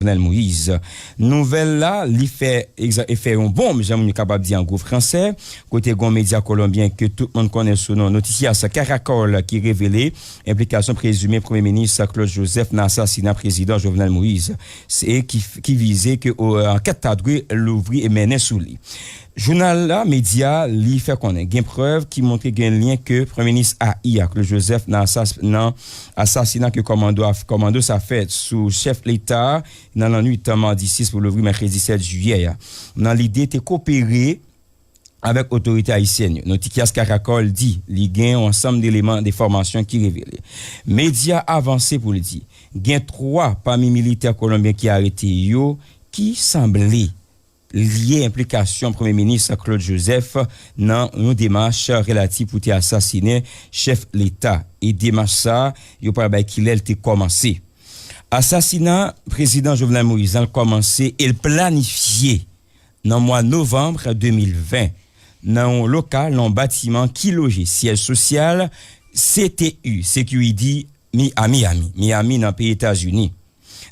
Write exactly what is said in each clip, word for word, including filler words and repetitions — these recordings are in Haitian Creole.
Jovenel Moïse. Nouvèl la, li fè egza- e fè yon bonm, jan moun yo kapab di an gwo fransè, kote gon medya kolonbyen ke tout moun konnen sou non Noticias Caracol ki revele enplikasyon prezime Premye Minis Claude Joseph nan asasina Prezidan Jovenel Moïse, se ki, ki vize ke o, ankèt ta dwe louvri e mennen sou li. Jounal la, medya, li fè konnen gen prèv ki montre gen lyen ke Premye Minis a i a, Claude Joseph, nan asas- nan asasina ke kòmando a, kòmando sa fè sou chèf Leta a nan lannwit madi sis pou louvri mèkredi sèt jiyè a, nan lide te kopere avèk otorite ayisyèn yo. Noticias Caracol di li gen yon ansanm deleman enfòmasyon ki revele. Medya avanse pou l di gen twa pami militè kolonbyen ki arete yo ki sanble lye enplikasyon Premye Minis Claude Joseph nan yon demach relatif pou te asasinen chèf Leta. E demach sa, yo pral bay kilè l te kòmanse. Asasina Prezidan Jovenel Moïse an kòmanse e l planifye nan mwa novanm de mil ven nan yon lokal, nan yon batiman ki loje syèj sosyal C T U, Security Mi- a Miami, Miami nan peyi Etazini.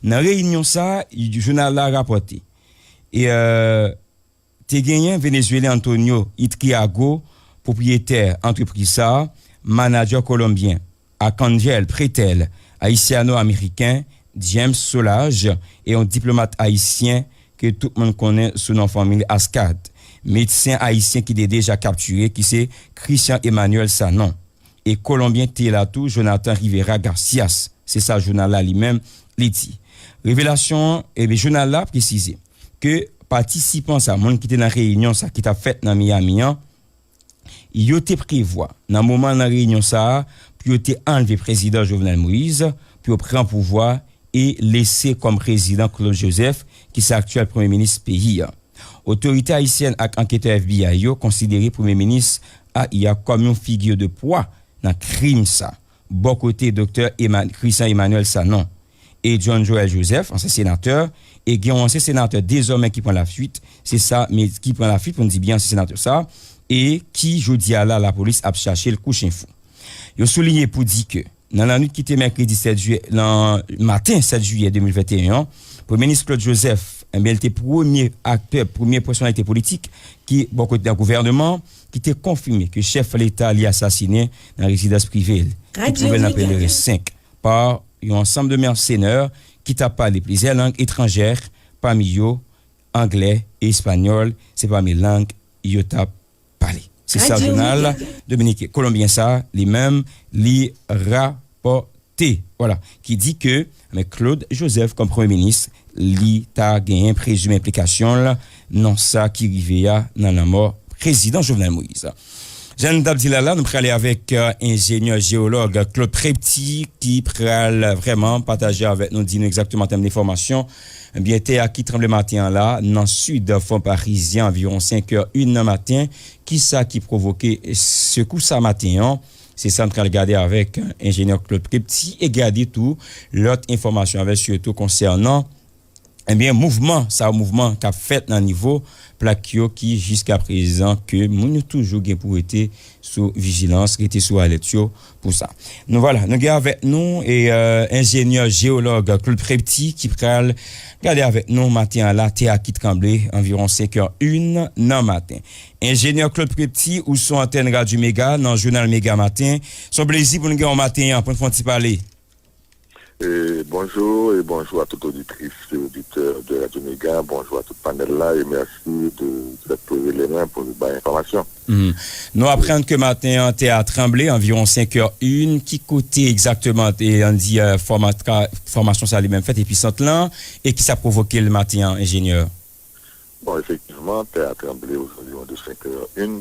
Nan reyinyon sa, jounal la rapòte, e, euh, te genyen Venezuelyen Antonio Itriago, pwopriyetè antrepriz sa, manadjè kolonbyen Arcángel Pretel, ayisyano-ameriken James Solage, e yon diplomat ayisyen ke tout moun konnen sou non fanmi Ascad, medsen ayisyen ki te deja kaptire, ki se Christian Emmanuel Sanon. E kolonbyen te la tou, Jonathan Rivera Garcias. Se sa jounal la li menm, li di. Revelasyon an, ebyen, jounal la presize ke patisipan sa, moun ki te nan reyinyon sa ki t ap fèt nan Miami an, yo te prevwa, nan moman nan reyinyon sa a, pou yo te anlve Prezidan Jovenel Moïse, pou yo pran pouvwa e lese kòm Prezidan Claude Joseph, ki se aktyèl Premye Minis peyi a. Otorite ayisyèn ak anketè F B I yo konsidere Premye Minis a i a kòm yon figi de pwa nan krim sa. Bò kote Doktè Eman- Christian Emmanuel Sanon e John Joël Joseph, ansyen senatè, e gen yon ansyen senatè dezòmè ki pran lafuit, se sa, men ki pran lafuit pou n di byen ansyen senatè sa, e ki jodi a la, lapolis ap chache l kou chen fou. Yo souliye pou di ke nan lannwit ki te mèkredi sèt jiyè, nan maten sèt jiyè de mil venteyen an, Premye Minis Claude Joseph, enben, li te premye aktè, premye pèsonalite politik ki, bò kote nan gouvènman, ki te konfime ke chèf Leta li asasinen nan rezidans prive l, ki twouve l nan Pèleren senk, pa yon ansanm de mèsenè ki t ap pale plizyè lang etranjè, pami yo anglè e espanyòl, se pami lang yo t ap pale. Se sa jounal Dominik, Kolonbyen sa, li menm, li rapòte. Vwala, ki di ke, men Claude Joseph kòm Premye Minis, li ta genyen prezime enplikasyon l nan sa ki rive a nan lanmò Prezidan Jovenel Moïse. Jan n t ap di l la, la, nou prale avèk, euh, enjenyè jewològ Claude Prepty ki pral vrèman pataje avèk nou, di nou egzakteman an tèm de enfòmasyon, ebyen, tè a ki tranble maten an la, nan sid Fon Parizyen, anviwon senk è en nan maten. Kisa ki pwovoke sekou sa maten an? Se sa n pral gade avèk enjenyè Claude Prepty e gade tou lòt enfòmasyon avèk sitou konsènan, ebyen, mouvman, sa mouvman k ap fèt nan nivo plak yo ki jiska prezan ke moun yo toujou gen pou rete sou vijilans, rete sou alèt yo pou sa. Nou vwala, nou gen avèk nou e, euh, enjenyè jewològ Claude Prepty ki pral gade avèk nou maten an la, tè a ki tranble anviwon senk è en nan maten. Enjenyè Claude Prepty, ou sou antèn Radyo Mega nan jounal Mega Maten. Se yon plezi pou n gen w maten an, pou n fè yon ti pale. E, bonjou, e bonjou a tout oditris e oditè de Radyo Mega. Bonjou a tout panèl la e mèsi de, d'être rele mwen pou bay enfòmasyon. Hmm. Nou aprann ke maten an, tè a tranble anviwon senk è en. Ki kote egzakteman, e, ann di, e, fòmatra-, fòmasyon sa li menm fèt, episant lan, e kisa pwovoke l maten an, enjenyè? Bon, efektivman, tè a tranble aux environs de senk è en.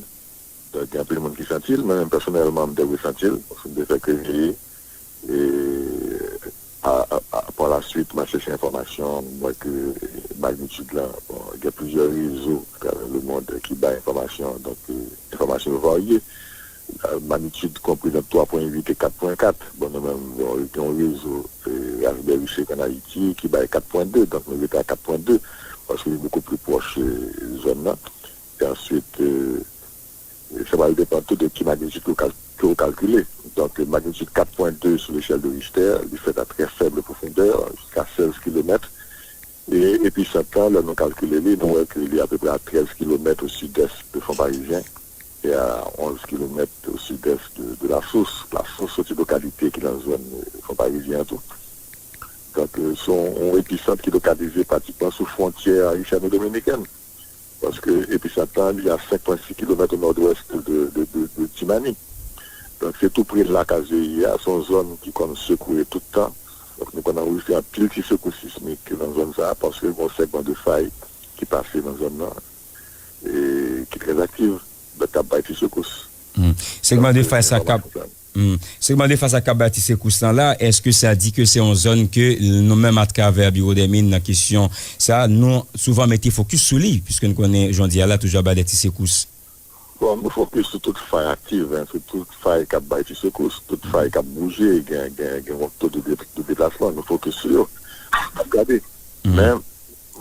Donk, gen anpil moun ki santi l, mwen menm pèsonèlman, m te resanti l, paske m te fèk reveye. E, a, a, a, pa la suite, m al chèche enfòmasyon, m wè ke magnitid la, bon, gen plizyè rezo atravè lemond ki bay enfòmasyon, donk, e, enfòmasyon yo varye. Magnitid konpri ant twa pwen uit e kat pwen kat. Bon, nou menm, bon, gen yon rezo, e, Asbury Shake ann Ayiti ki bay kat pwen de, donk nou rete a kat pwen de, paske li bokou pli pwòch, e, zòn nan. E answit, e, e sa pral depann tou de ki magnitid ke w kal-, ke w kalkile. Donk, magnitid kat pwen de sou lechèl de Richter, li fèt a trè fèb pwofondè, jiska sèz kilomèt. E episant lan, lè nou kalkile li, nou wè ke li apeprè a trèz kilomèt o sidès de Fon Parizyen e a onz kilomèt o sidès de, de Lasous. Lasous se yon ti lokalite ki nan zòn, eh, Fon Parizyen an tou. Donk, eh, se yon, yon episant ki lokalize pratikman sou fwontyè ayisyano-dominikèn. Paske episant lan, li a senk pwen sis kilomèt o nòdwès de, de, de, de Timani. Donk, se tou pre lakay yo ye a. Se yon zòn ki konn sekwe tout tan. Donk, nou konn anrejistre anpil ti sekous sismik nan zòn sa a, paske gen yon segman de fay ki pase nan zòn nan, e ki trè aktif, donk k ap bay ti sekous. Hmm. Segman de fay sa k ap Hmm. Segman de fay sa k ap bay ti sekous lan la, èske sa di ke se yon zòn ke nou menm atravè Biwo dè Min nan kesyon sa, nou souvan mete fokis sou li, piske nou konnen jodi a la toujou ap bay de ti sekous? Bon, nou fokis sou tout fay aktif, en, sou tout fay k ap bay ti sekous, tout fay k ap bouje, gen, gen, gen yon to de, de, de deplasman, nou fokis sou yo. N ap gade. Men,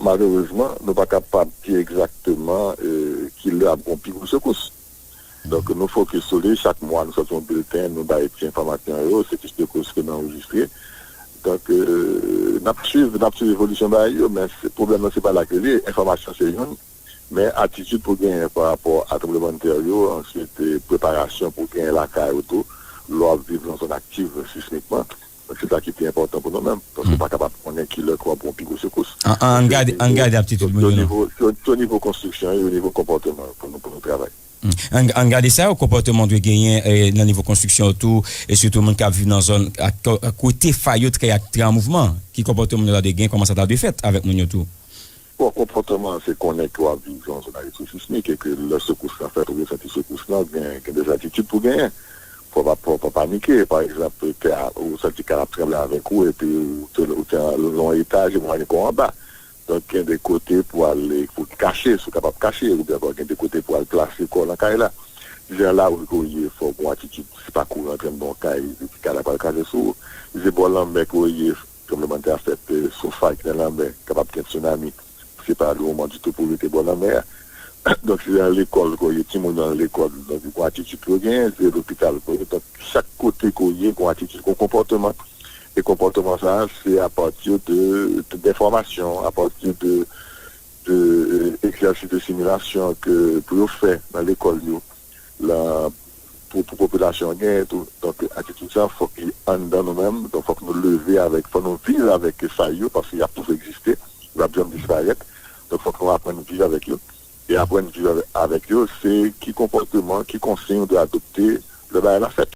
malerezman, nou pa kapab di egzakteman, eh, ki lè ap gen pi gwo sekous. Donk, nou fokis sou li. Chak mwa, nou sòti yon bilten, nou bay ti enfòmasyon yo, se ti sekous ke nou anrejistre. Donk, eh, n ap swiv, n ap swiv evolisyon bagay yo, men se, pwoblèm nan, se pa la ke li ye. Enfòmasyon se youn, men atitid pou genyen pa rapò a tranblemanntè yo, answit, eh, preparasyon pou genyen lakay ou tou, lè w ap viv nan zòn aktif sismikman. Donk, se sa ki pi enpòtan pou nou menm, paske ou pa kapab konnen ki lè ke w ap gen yon pi gwo sekous. An, an, ann gade, ann gade aptitid moun yo, non? Se o nivo konstriksyon e o nivo konpòteman pou nou, pou nou travay. Hmm. Ann, ann gade sa yo, konpòteman dwe genyen, eh, nan nivo konstriksyon yo tou, e sitou moun k ap viv nan zòn ak, ak kote fay yo trè, trè an mouvman. Ki konpòteman yo ta dwe genyen, kòman sa ta dwe fèt avèk moun yo tou? Bon, konpòteman an, se konnen ke w ap viv nan zòn a risk sismik e ke lè sekous lan fèt, ou resanti sekous lan, gen, gen de atitid pou genyen. Fò w pa, fò w pa panike. Pa egzanp, tè a, ou santi kay la ap tranble avèk ou, epi ou te, ou te nan yon etaj, e mwayen ke w anba. Donk, gen de kote pou w ale, pou w kache, si w kapab kache, oubyen ankò gen de kote pou w al plase kò w nan kay la. Si se nan lari ke w ye, fò w gen yon atitid, se pa kouri antre anndan yon kay, epi kay la pral kraze sou ou. Si se bò lanmè ke w ye, tranblemanntè a fèt, eh, sou fay ki nan lanmè, kapab gen tsunami. Se pa le moman ditou pou w rete bò lanmè a. Donk, si se nan lekòl ke w ye, timoun yo nan lekòl, donk, gen yon atitid pou yo genyen, si se lopital ke w ye, donk, chak kote ke w ye, gen yon atitid, gen yon konpòteman. E konpòteman sa a, se apati de, de, enfòmasyon, apati de, de, eh, egzèsis de similasyon ke pou yo fè nan lekòl yo, la, pou, pou popilasyon an genyen tou. Donk, atitid sa, fòk li anndan nou menm. Donk, fòk nou leve avèk, fòk nou viv avèk fay yo, paske y ap toujou egziste, yo p ap janm disparèt. Donk, fòk nou aprann viv avèk yo. E aprann viv avè-, avèk yo, se ki konpòteman, ki konsiy ou dwe adopte lè bagay la fèt.